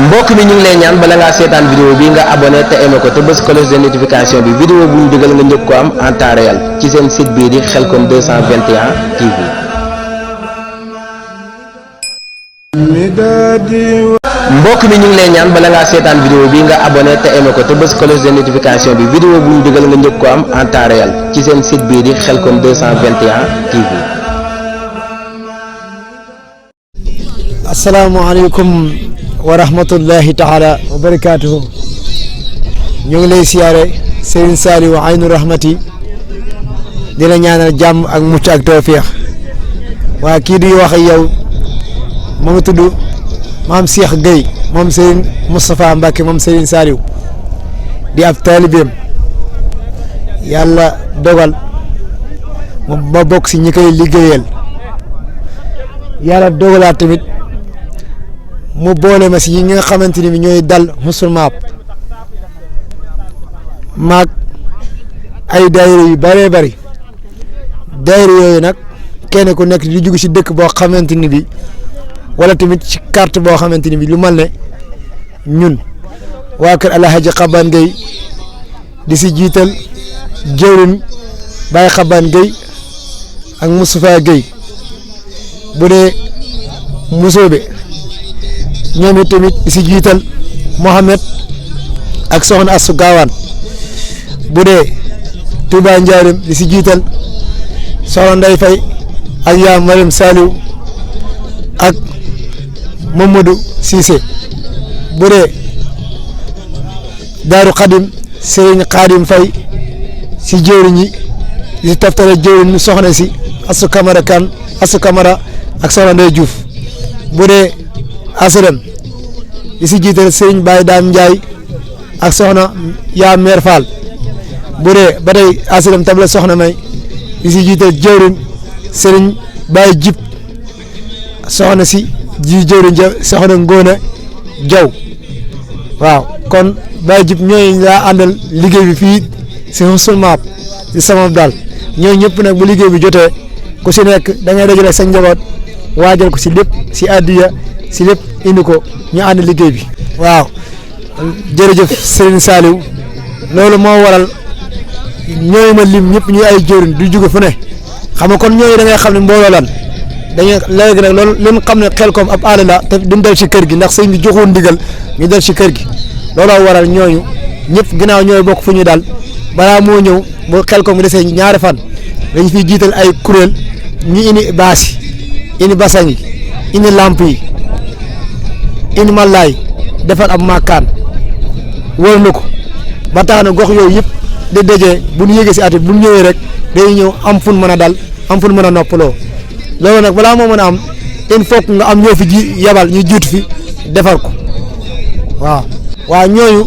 mbokk mi ñu ngi lay ñaan bala ngaa seetaan vidéo bi nga abonné te aimé ko te bës cloche de notification bi vidéo bu ñu dugal nga njëkk ko am en temps réel ci seen site bii di Khelcom 221 TV. mbokk mi ñu ngi lay ñaan bala ngaa seetaan vidéo bi nga abonné te aimé ko te bës cloche de notification bi vidéo bu ñu dugal nga njëkk ko am en temps réel ci seen site bii di Khelcom 221 TV. asalaamaaleykum wa rahmatullahi taala wa barakaatuhu. ñu ngi lay siyaare Serigne Saliou Aynu Rahmati di la ñaanal jàmm ak mucc ak tawfiix. waa kii di wax ak yow mu ngi tudd maam Cheikh Gueye moom Serigne Moustapha Mbacke moom Serigne Saliou di ab taalibeem yàlla dogal ma bokk si ñi koy liggéeyal yàlla dogalaat tamit mu boole ma si ñi nga xamante ni bi ñooy dal musulmaab maag ay daayira yu bëree bëri daayira yooyu nag kenn ku nekk di jug si dëkk boo xamante ni bi wala tamit ci carte boo xamante ni bi lu mal ne ñun waa kër Alhaji Xaban Gueye di si jiital jëwriñ Baye Xaban Gueye ak Moustapha Gueye bu dee Musoobe ñoom it tamit di si jiital Mohamed ak soxna Assou Gawane bu dee Touba Ndiarème di si jiital soxna Ndeye Faye ak yaa Mariam Saliou ak Mamadou Cissé bu dee Daaru Khadim Serigne Khadim Faye si jëwriñ yi di si taftale jëwriñ soxna si Assou Camara Kane Assou Camara ak soxna Ndeye Diouf bu dee asalam di si jiital Serigne Baye Dame Ndiaye ak soxna yaa Mère Fall bu dee ba tey asalam tabla soxna may di si jiital jëwriñ Serigne Baye Jib soxna si ji jëwriñ ja soxna Ngóona Jaw waaw kon Baye Jib ñooy laa àndal liggéey bi fii si musulmaab si sama daal ñooy ñëpp nag bu liggéey bi jotee ku si nekk da ngay dajale sa njaboot waajal ko si lépp si addiya si lépp indi ko ñu ànd liggéey bi. waaw jërëjëf Serigne Saliou loolu moo waral ñooy ma lim ñëpp ñuy ay jëwriñ du jóge fu ne xam nga kon ñooyu da ngay xam ne mbooloo lan dañuy léegi nag loolu leen xam ne Khelcom ab àll la te duñ dal si kër gi ndax sëñ bi joxoon ndigal ñu dal si kër gi looloo waral ñooñu ñëpp ginnaaw ñooy bokk fu ñu dal balaa moo ñëw bu Khelcom bi desee ñaari fan dañu fiy jiital ay kuréel ñu indi baas yi indi basañ yi indi lamp yi indi malaay defal ab maakaan wër na ko ba tax na gox yooyu yëpp di dajee bu ñu yëgee si at bu ñu ñëwee rek day ñëw am fun mën a dal am fun mën a noppaloo loolu nag balaa moo mën a am il faut que nga am ñoo fi yebal ñu jiitu fi defar ko waaw ñooñu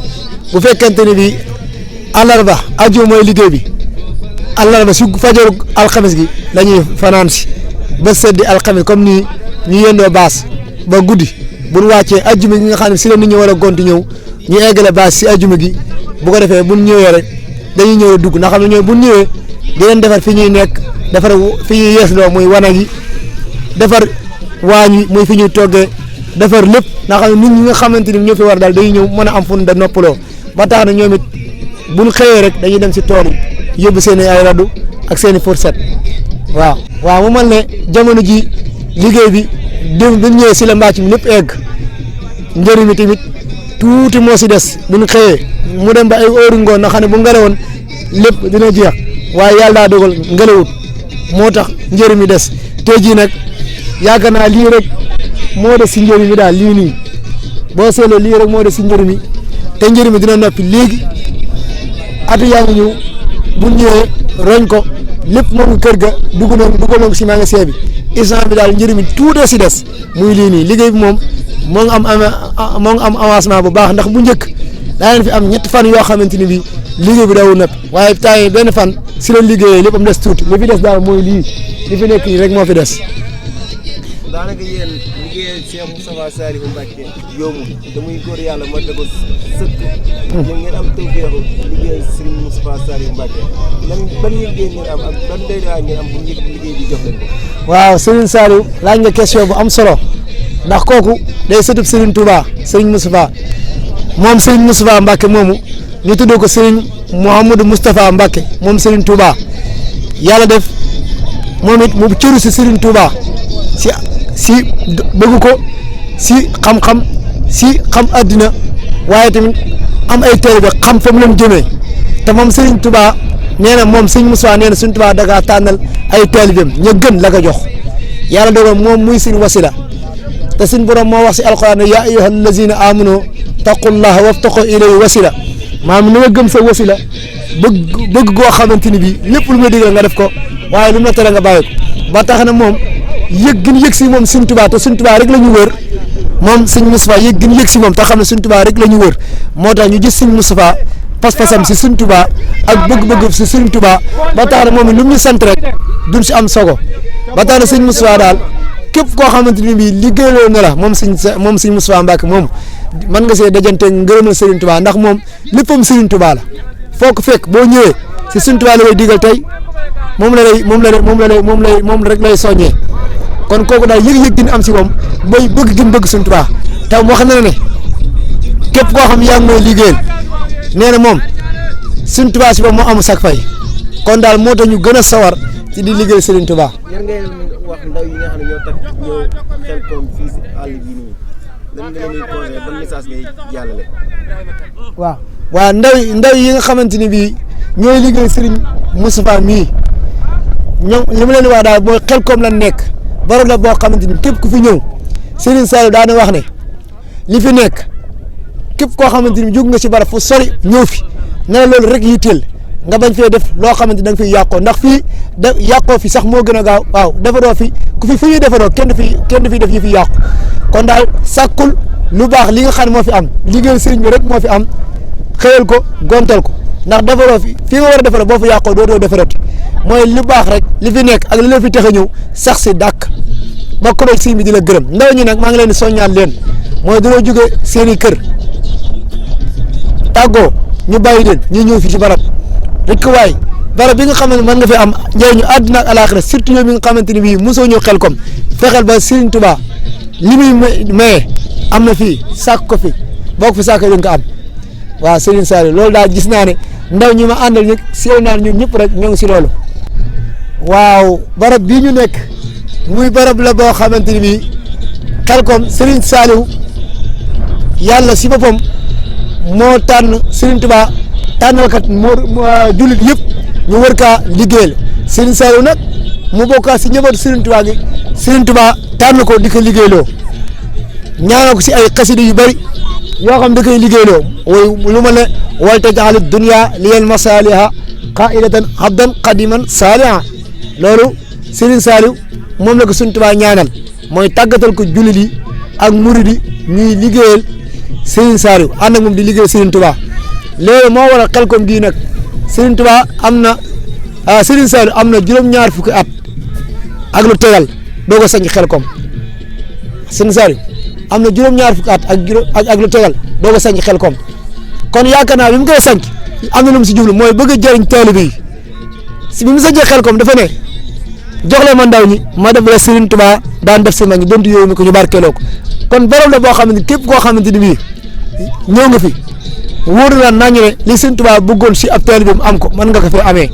bu fekkente ni bi àllarba aju mooy liggéey bi àllarba su fajaru alxames gi dañuy fanaan si ba seddi alxames comme ni ñu yendoo baas ba guddi bu ñu wàccee ajjuma gi nga xam ne si la nit ñi war a gonti ñëw ñu eggale baas si ajjuma gi bu ko defee bu ñu ñëwee rek dañuy ñëw dugg ndax xam ne ñooy bu ñu ñëwee di leen defar fi ñuy nekk defar fi ñuy yeesloo muy wanag yi defar waañ wi muy fi ñuy toggee defar lépp ndax xam ne nit ñi nga xamante ni ñoo fi war daal dañuy ñëw mën a am fu da noppaloo ba tax na ñoom it bu ñu xëyee rek dañuy dem si tool yi yóbbu seen i ay radu ak seen i fourchette waaw mu mel ne jamono ji liggéey bi démb bi ñu ñëwee si la mbàcc mi lépp egg njëriñ mi tamit tuuti moo si des bu ñu xëyee mu dem ba ay heure ngoon na xam ne bu ngelawoon lépp dina jeex waaye yàlla daa dogal ngelawut moo tax njëriñ mi des tey jii nag yaakaar naa lii rek moo des si njëriñ mi daal lii nii boo seetloo lii rek moo des si njëriñ mi te njëriñ mi dina noppi léegi atu yaa ngi ñëw bu ñëwee roñ ko lépp moom kër ga dugg nañ si magasin bi instant bi daal njëriñ mi tuutee si des muy lii nii liggéey bi moom moo ngi am avancement bu baax ndax bu njëkk daa leen fi am ñetti fan yoo xamante ni bii liggéey bi dawul nëpp waaye temps yi benn fan si la liggéeyee lépp am des tuuti li fi des daal mooy lii li fi nekk nii rek moo fi des. daanaka yéen liggéeyal Cheikh Moustapha Saliou Mbacke yombul te muy góor yàlla moo da ko sëkk. yéen ngeen am tawfeexu liggéeyal Serigne Moustapha Saliou Mbacke ban yëg-yëg ngeen am ak ban doy ngeen am bu liggéey bi jox leen ko. waaw Serigne Saliou laaj nga question bu am solo ndax kooku day sëtub Serigne Touba Serigne Moustapha moom Serigne Moustapha Mbacke moomu ñu tuddee ko Serigne Mouhamadou Moustapha Mbacke moom Serigne Touba yàlla def moom it mu cëru si Serigne Touba si bëgg ko si xam-xam si xam addina waaye tamit am ay taalibe xam fa mu leen jëmee te moom Serigne Touba nee na moom Serigne Moustapha nee na Serigne Touba da ngaa tànnal ay taalibeem ña gën la ko jox yàlla dogal moom muy suñu wasila te suñ borom moo wax si alquran ne yaa ayyuha allazina amanu taqullaha waftaqu ilayhi wasila maanaam ni nga gëm sa wasila bëgg goo xamante ni bii lépp lu muy digal nga def ko waaye lu mu la tere nga bàyyi ko ba tax na moom yëg gën yëg si moom Sëñ Tuubaa te Sëñ Tuubaa rek la ñu wër moom Sëñ Moustapha yëg gën yëg si moom te xam ne Sëñ Tuubaa rek la ñu wër moo tax ñu gis Sëñ Moustapha pas-pasam si Sëñ Tuubaa ak bëgg-bëgg si Sëñ Tuubaa ba tax na moom it lu mu ñu sant rek duñ si am sogo ba tax na Sëñ Moustapha daal képp koo xamante ni bii liggéeyloo na la moom Sëñ Moustapha Mbacke moom mën nga see dajante ngërëmal Serigne Touba ndax moom léppam Serigne Touba la foo ko fekk boo ñëwee si Serigne Touba la lay digal tey moom rek lay soññee kon kooku daal yëg-yëg gi am si moom mooy bëgg gi bëgg Serigne Touba te wax na ne képp koo xam yaa ngi mooy liggéeyal nee na moom Serigne Touba si boobu moo amul sak fay kon daal moo tax ñu gën a sawar ci di liggéey Serigne Touba. yan ngay wax ndaw yi nga xam ne ñoo tax ñëw Xelcom fii si àll bi nii lan nga leen di conseillé ban message ngay jàllale. waaw ndaw yi nga xamante ni bii ñooy liggéey Serigne Moustapha mii ñoom li ma leen di wax daal mooy Xelcom la nekk barab la boo xamante ni képp ku fi ñëw Serigne Saliou daana wax ne li fi nekk képp koo xamante ni jóg nga ci barab fu sori ñëw fi na loolu rek yitteel nga bañ fee def loo xamante ni da nga fiy yàqoo ndax fii yàqoo fi sax moo gën a gaaw waaw defaroo fi ku fi fu ñuy defaroo kenn du fi def yi fi yàqu kon daal sàkkul lu baax li nga xam ne moo fi am liggéeyal sëriñ bi rek moo fi am xëyal ko gontal ko ndax defaroo fi nga war a defaroo boo fi yàqoo dootoo defarati mooy lu baax rek li fi nekk ak li la fi tax a ñëw sax si dàkk ba ko sëriñ bi di la gërëm ndaw ñi nag maa ngi leen di soññaan leen mooy dañoo jóge seen i kër tàggoo ñu bàyyi leen ñu ñëw fi ci barab rek waay barab bi nga xam ne mën nga fi am njëriñu àddina ak alaaxira surtout yow mi nga xamante ni bii mosoo ñëw Xelcom fexeel ba Serigne Touba li muy maye am na fii sàkk ko fi boo ko fi sàkk di nga ko am waaw Serigne Saliou loolu daal gis naa ne ndaw ñi ma àndal ñu sew naan ñun ñëpp rek ñoo ngi si loolu. waaw barab bii ñu nekk muy barab la boo xamante ni bii Xelcom Serigne Saliou yàlla si boppam moo tànn Serigne Touba. tànnalkat moo jullit yëpp ñu war kaa liggéeyal Serigne Saliou nag mu bokkaa si njabootu Serigne Touba gi Serigne Touba tànn ko di ko liggéeyloo ñaanal ko si ay xasida yu bëri yoo xam da koy liggéeyloo lu ma ne wal taj'al dunya liyal masaliha qaidatan abdan qadiman saliha loolu Serigne Saliou moom la ko Serigne Touba ñaanal mooy tàggatal ko jullit yi ak murid yi ñuy liggéeyal Serigne Saliou ànd ak moom di liggéeyal Serigne Touba loolu moo waral Xelcom gii nag Serigne Touba am na Serigne Saliou am na juróom-ñaar fukki at ak lu tegal doo ko sanc Xelcom Serigne Saliou am na juróom-ñaar fukki at ak lu tegal doo ko sanc Xelcom kon yaakaar naa bi mu koy sanc am na lu mu si jublu mooy bëgg a jëriñ taalibe yi si bi mu sancee Xelcom dafa ne jox leen ma ndaw ñi ma def la Serigne Touba daan def si mag ñi donte yooyu mi ko ñu barkeeloo ko kon borom la boo xamante ni képp koo xamante ni bii ñëw nga fi. wóor na nañu ne li Sëñ Tuubaa bëggoon si ab taalibe bi mu am ko mën nga ko fee amee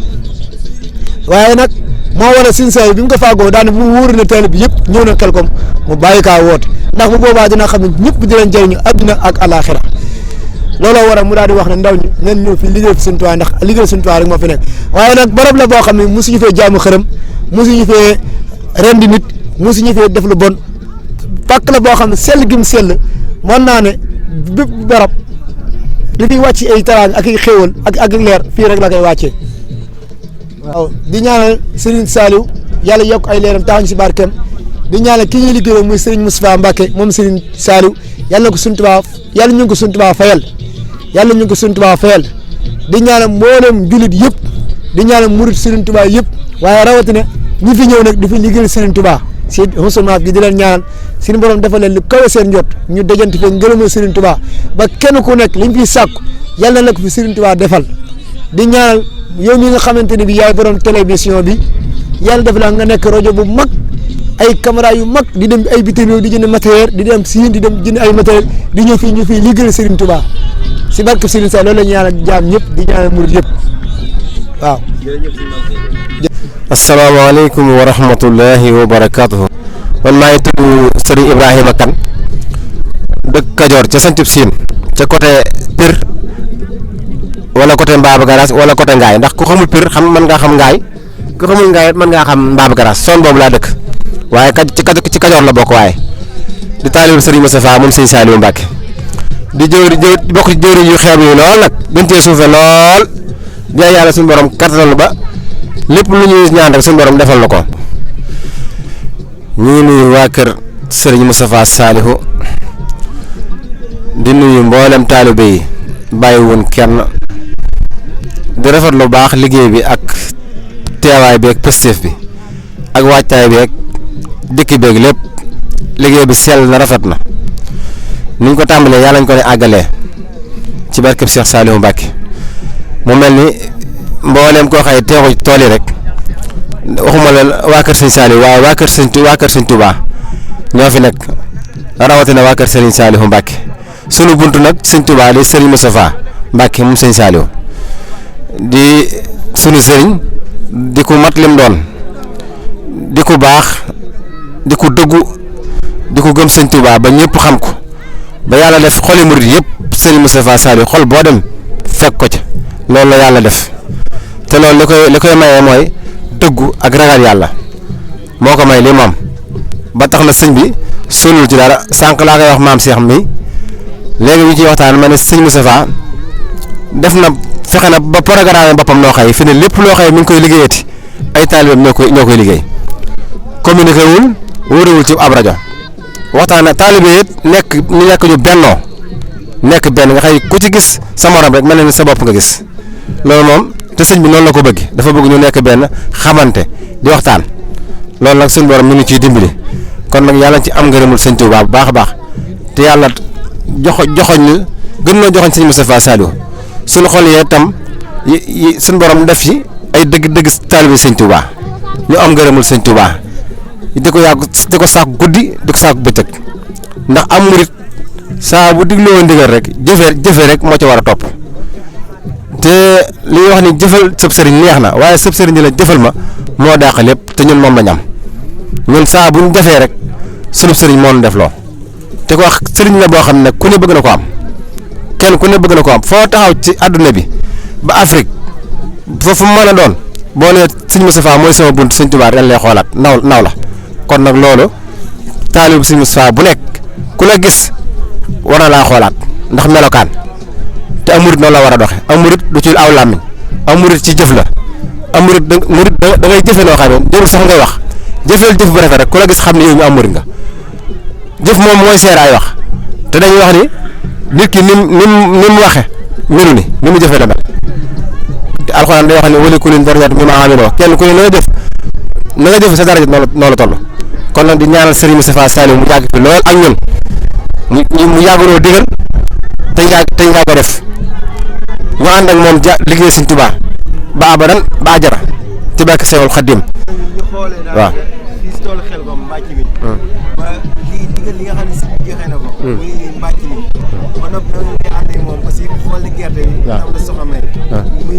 waaye nag moo waral Sëñ Saliou bi mu ko fàggoo daan bu wóor na taalibe bi yëpp ñëw na Xelcom mu bàyyi kaa woote ndax bu boobaa dina xam ne ñëpp di leen jëriñu adduna ak alaxira looloo waral mu daal di wax ne ndaw ñi ngeen ñëw fi liggéey fi Sëñ Tuubaa ndax liggéey Sëñ Tuubaa rek moo fi nekk waaye nag barab la boo xam ne mosuñu fee jaamu xërëm mosuñu fee rendi nit mosuñu fee def lu bon pàkk la boo xam ne sell gi mu sell mën naa ne bépp barab li fiy wàcc ay taraang ak ay xéewal ak leer fii rek la koy wàccee waaw di ñaanal Serigne Saliou yàlla yokk ay leeram tax ñu si barkeem di ñaanal ki ñuy liggéeyal muy Serigne Moustapha Mbacke moom Serigne Saliou yàlla na ko Sëñ Tuubaa yàlla ñu ngi ko Sëñ Tuubaa fayal yàlla ñu ngi ko Sëñ Tuubaa fayal di ñaanal mboolem jullit yëpp di ñaanal murit Serigne Touba yëpp waaye rawatina ñi fi ñëw nag di fi liggéeyal Serigne Touba si musulman gi di leen ñaanal suñu borom dafa leen lu kawe seen njot ñu dajante fee ngërëmal Serigne Touba ba kenn ku nekk liñ fiy sàkku yàlla na la ko fi Serigne Touba defal di ñaanal yow mi nga xamante ne bi yaay borom télévision bi yàlla def la nga nekk rajo bu mag ay caméra yu mag di dem ay bitim réew di jënd matériel di dem Siin di dem jënd ay matériel di ñëw fii ñu fii liggéeyal Serigne Touba si barke Serigne Sall loolu la ñu ñaanal jaam ñëpp di ñaanal murid yëpp waaw. asalaamaaleykum wa rahmatullahi wa barakaatuhu. man maa ngi tudd Serigne Ibrahima Kane dëkk Kajoor ca Santhiou Sine ca côté Pire wala côté Mbaba Garage wala côté Ngaye ndax ku xamul Pire xam mën ngaa xam Ngaye ku xamul Ngaye mën ngaa xam Mbaba Garage son boobu laa dëkk waaye ci Kajoor la bokk waaye di taalibu Serigne Moustapha moom Serigne Saliou Mbacké di bokk ci jëwriñ yu xeeb yi lool nag gën cee suufe lool di yàlla suñu borom kattanal ba lépp lu ñuy ñaan rek suñu borom defal na ko. ñu ngi nuyu waa kër Serigne Moustapha Saliou di nuyu mboolem taalibe yi bàyyiwun kenn di rafet lu baax liggéey bi ak teewaay bi ak pësteef bi ak waajtaay bi ak dikki beeg lépp liggéey bi sell na rafet na ni ñu ko tàmbalee yàlla ñu ko ne àggalee ci barkeb Cheikh Saliou Mbacké mu mel ni mboolem koo xëy teexu tool yi rek waxuma la waa kër Serigne Saliou waaye waa kër Serigne Touba ñoo fi nekk rawatina waa kër Serigne Saliou Mbacké sunu buntu nag Serigne Touba di Serigne Moustapha Mbacké moom Serigne Saliou di sunu Serigne di ko mat lim doon di ko baax di ko dëggu di ko gëm Serigne Touba ba ñëpp xam ko ba yàlla def xoli murid yëpp Serigne Moustapha Saliou xol boo dem fekk ko ca loolu la yàlla def te loolu li koy mayee mooy dëggu ak ragal yàlla moo ko may li moom ba tax na sëñ bi sonul ci dara sànq laa koy wax maam Cheikh mi léegi ñu ciy waxtaan ma ne sëñ Moustapha def na fexe na ba programme boppam noo xëy fi ne lépp loo xëy mi ngi koy liggéeyati ay taalibeem ñoo koy liggéey communiqué wul wóorewul ci ab rajo waxtaan ak taalibe it ñu nekk ñu bennoo nekk benn nga xëy ku ci gis sa morom rek mel na ni sa bopp nga gis loolu moom te sëñ bi noonu la ko bëgg dafa bëgg ñu nekk benn xamante di waxtaan loolu nag suñu borom mi ngi ciy dimbali kon nag yàlla ci am ngërëmul sëñ Touba bu baax a baax te yàlla joxoñ ñu gën noo joxoñ sëñ Moustapha Saliou suñu xol yee tam suñu borom def ci ay dëgg taalibe sëñ Touba ñu am ngërëmul sëñ Touba di ko saako guddi di ko saako bëccëg ndax am murit saa bu digloo ndigal rek jëfe rek moo ci war a topp te li ñuy wax ni jëfal sëb sëriñ neex na waaye sëb sëriñ la jëfal ma moo dàq lépp te ñun moom lañ am ñun saa bu ñu defee rek sunu sëriñ moo ñu def loo te ko wax sëriñ la boo xam ne ku ne bëgg na ko am kenn ku ne bëgg na ko am foo taxaw ci àdduna bi ba Afrique foofu mu mën a doon boo nee sëñ Moustapha mooy sama bunt sëñ Touba dañ lay xoolaat naw la kon nag loolu taalibu sëñ Moustapha bu nekk ku la gis war na laa xoolaat ndax melokaan. te amurit noonu la war a doxe amurit du ci aw làmmiñ amurit ci jëf la amurit da ngay jëfe noo xam ne jërul sax ngay wax jëfeel jëf bu rafet rek ku la gis xam ne yow ñu amurit nga jëf moom mooy seer ay wax te dañuy wax ni nit ki ni mu waxe melu ni mu jëfee la mel te alxuraan day wax ne wali kulin darajat mimma amiloo kenn ku ne na nga jëf sa daraja noonu la toll kon nag di ñaanal Serigne Moustapha Saliou mu yàgg fi lool ak ñun mu yàggunoo digal te yàgg def ñu ànd ak moom liggéey Sëñ Touba ba abadan ba ajara ci barke Seexul Xaddim waaw. li nga xam ne si joxe na ko. muy mbàcc mi. ba noppi da ngay ànd ak moom aussi xool gerte bi. waaw am na soxna May. muy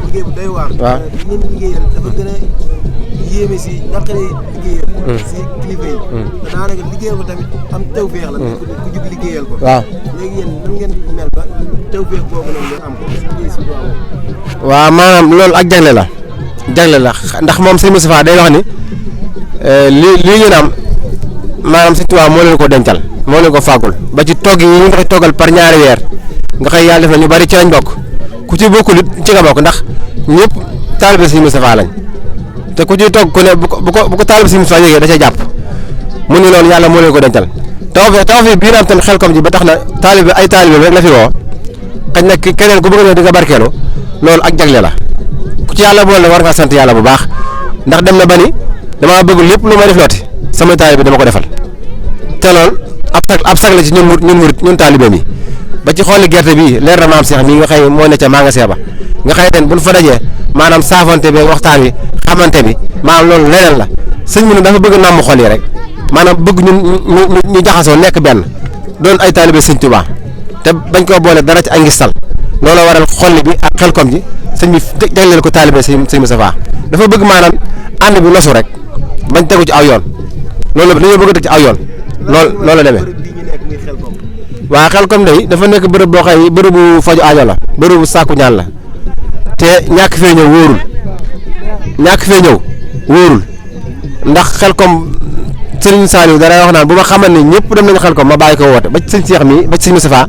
liggéey bu doy waar. waaw li ngeen liggéeyal dafa gën a yéeme si naqare liggéeyal. si kilifa yi. te daanaka liggéeyal ko tamit am tawféex la. ku jug liggéeyal ko. waaw léegi yéen nan ngeen mel ba tawféex boobu noonu ngeen am ko liggéey si waaw. waaw maanaam loolu ak jagle la ndax moom sëñ Moustapha day wax ni lii ngeen am maanaam sëñ Tuubaa moo leen ko dencal moo leen ko fàggul ba ci togg yi ñu ngi koy toggal par ñaari weer nga xëy yàlla def na ñu bari ci lañ bokk ku ci bokkul it ci nga bokk ndax ñëpp taalibe sëñ Moustapha lañ te ku ciy togg ku ne bu ko taalibe sëñ Moustapha yéegee da cay jàpp mu ni loolu yàlla moo leen ko dencal taw fi biir am tamit xel kom ji ba tax na ay taalibe rek la fi woo xëy na keneen ku bëgg a ñëw di nga barkeelu loolu ak jagle la ku ci yàlla boole war ngaa sant yàlla bu baax ndax dem na ba ni damaa bëgg lépp lu may def looti samay taalibe dama ko defal te loolu ab sag la ci ñun taalibe mi ba ci xooli gerte bii leer na maam Cheikh mii nga xëy moo ne ca magasin ba nga xëy ten buñ fa dajee maanaam saafante bi waxtaan wi xamante bi maanaam loolu leneen la sëñ bi nag dafa bëgg nàmm xol yi rek maanaam bëgg ñu jaxasoo nekk benn doon ay taalibe sëñ Tuubaa te bañ koo boole dara ci ay ngistal looloo waral xolli bi ak xelkom ji sëñ bi jagleel ko taalibe sëñ Moustapha dafa bëgg maanaam ànd bi nosu rek bañ tegu ci aw yoon loolu dañoo bëgg a teg ci aw yoon loolu la demee waaw xelkom day dafa nekk bërëb boo xëy bërëbu faju aajo la bërëbu sàkku ñaan la te ñàkk fee ñëw wóorul ndax xelkom sëriñ Saliou dara wax naan bu ma xamal ni ñëpp dem nañu xelkom ma bàyyi ko woote ba ci sëñ Cheikh mi ba ci sëñ Moustapha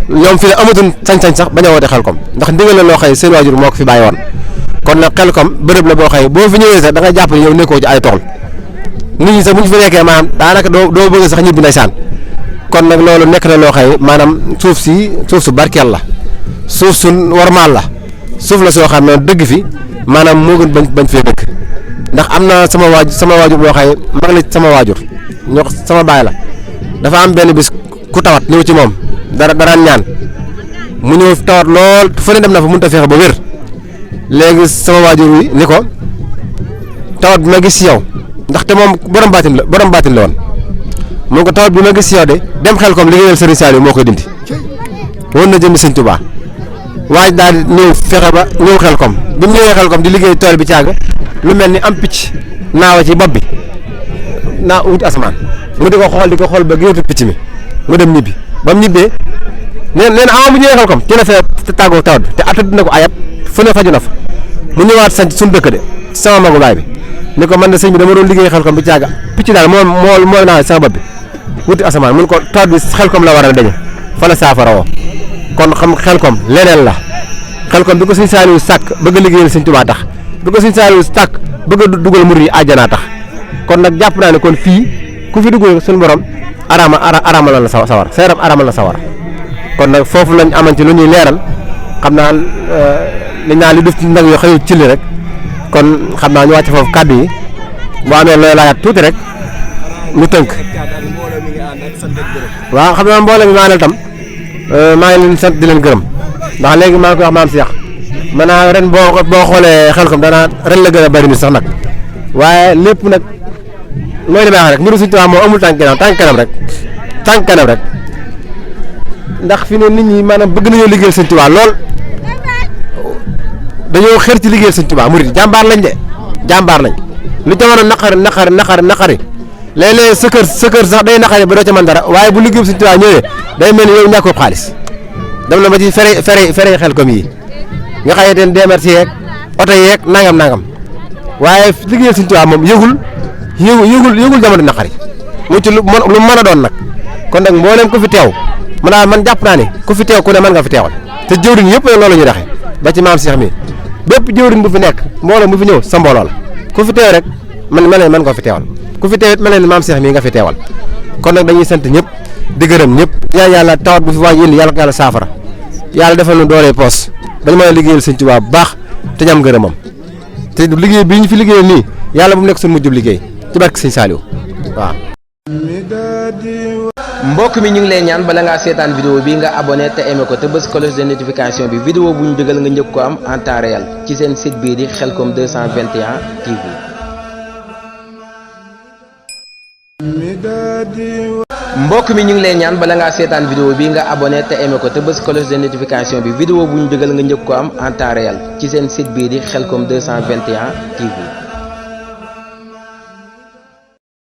ñoom fi ne amatuñ sañ-sañ sax bañ a woote xelkom ndax ndigal la loo xëy seen waajur moo ko fi bàyyi woon kon nag xelkom bërëb la boo xëy boo fi ñëwee sax da nga jàpp ni yow nekkoo ci ay tool nit ñi sax bu ñu fi nekkee maanaam daanaka doo bëgg sax ñibbi ndeysaan kon nag loolu nekk na loo xëy maanaam suuf su barkeel la suuf su warmaal la suuf la soo xam ne dëgg fi maanaam moo gën bañ fee dëkk ndax am na sama waajur boo xëy mag la sama waajur ñoo sama baay la dafa am benn bis ku tawat ñëw ci moom daraan ñaan mu ñëw tawat lool fu ne dem na fa mënut a fexe ba wér léegi sama waajur wi ni ko tawat bi ma gis ci yow ndaxte moom borom baatin la woon mun ko tawat bi ma gis ci yow de dem xelkom liggéeyal Serigne Saliou moo koy dindi woon na jënd Sëñ Tuubaa waaj daal di ñëw fexe ba ñëw xelkom bi mu ñëwee xelkom di liggéey tool bi caag lu mel ni am picc naawa ci bopp bi naa wuti asamaan mu di ko xool ba géetu picc mi mu dem ñibbi ba mu ñibbee nee na ama bu ñëwee xelkom ci la fee tàggoo tawat bi te atta dina ko ayab fu ne faju na fa mu ñëwaat sanc suñu dëkk de sama magu baay bi ni ko man de sëñ bi dama doon liggéey xelkom bi caaga picc daal moo naa sama bopp bi wuti asamaan mun ko tawat bi xelkom la war a dañe fa la saafara woo kon xam xelkom leneen la xelkom bi ko sëñ Saliou sàkk bëgg a liggéeyal sëñ Tuubaa tax bi ko sëñ Saliou sàkk bëgg a dugal murid yi àjjanaa tax kon nag jàpp naa ne kon fii ku fi dugal suñu borom arama la sawar sa yaram arama la sawar kon nag foofu lañ amante lu ñuy leeral xam naa li naa li def ci ndag yoo xëyul ci li rek kon xam naa ñu wàcc foofu kàddu yi boo amee looy laajaat tuuti rek ñu tënk waaw xam naa mbooloo mi maa tam maa ngi leen sant di leen gërëm ndax léegi maa ngi koy wax maam Cheikh maanaam ren boo xoolee xelkom danaa ren la gën a bari nit sax nag waaye lépp nag mooy li may wax rek mbiru Sëñ Tuubaa moo amul tànk kanam rek ndax fi ne nit ñi maanaam bëgg nañoo liggéeyal Sëñ Tuubaa lool dañoo xër ci liggéeyal Sëñ Tuubaa murid jàmbaar lañ lu jamono naqari léeg-léeg sa kër sax day naqari ba doo ca mën dara waaye bu liggéeyal Sëñ Tuubaa ñëwee day mel ni yow ñàkkoo xaalis dem na ba ci fere xelkom yi nga xëy teen demer si yeeg oto yeeg nangam waaye liggéeyal Sëñ Tuubaa moom yëgul jamono naqari mu ci lu mën a doon nag kon nag mbooleem ku fi teew man jàpp naa ne ku fi teew ku ne mën nga fi teewal te jëwriñ yëpp nag loolu la ñuy doxee ba ci maam Cheikh mi bépp jëwriñ bu fi nekk mbooloo mu fi ñëw sa mbooloo la ku fi teew rek mën nga ko fi teewal ku fi teew it mel ne maam Cheikh mii nga fi teewal kon nag dañuy sant ñëpp di gërëm ñëpp ñaan yàlla tawat bu fi waaj indi yàlla ko yàlla saafara yàlla defal nu doole poos dañu mën a liggéeyal Sëñ Tuubaa bu baax te ñam gërëmam te liggéey bi ñu fi liggéeyal nii yàlla bu mu nekk suñu mujjub liggéey ci barke Sëñ Saliou waaw. mbokk mi ñu ngi lay ñaan bala ngaa seetaan vidéo bi nga abonné te aimé ko te bës cloche de notification bi vidéo bu ñu dugal nga njëkk ko am en temps réel ci seen site bii di Khelcom 221 TV. mbokk mi ñu ngi lay ñaan bala ngaa seetaan vidéo bi nga abonné te aimé ko te bës cloche de notification bi vidéo bu ñu dugal nga njëkk ko am en temps réel ci seen site bii di Khelcom 221 TV.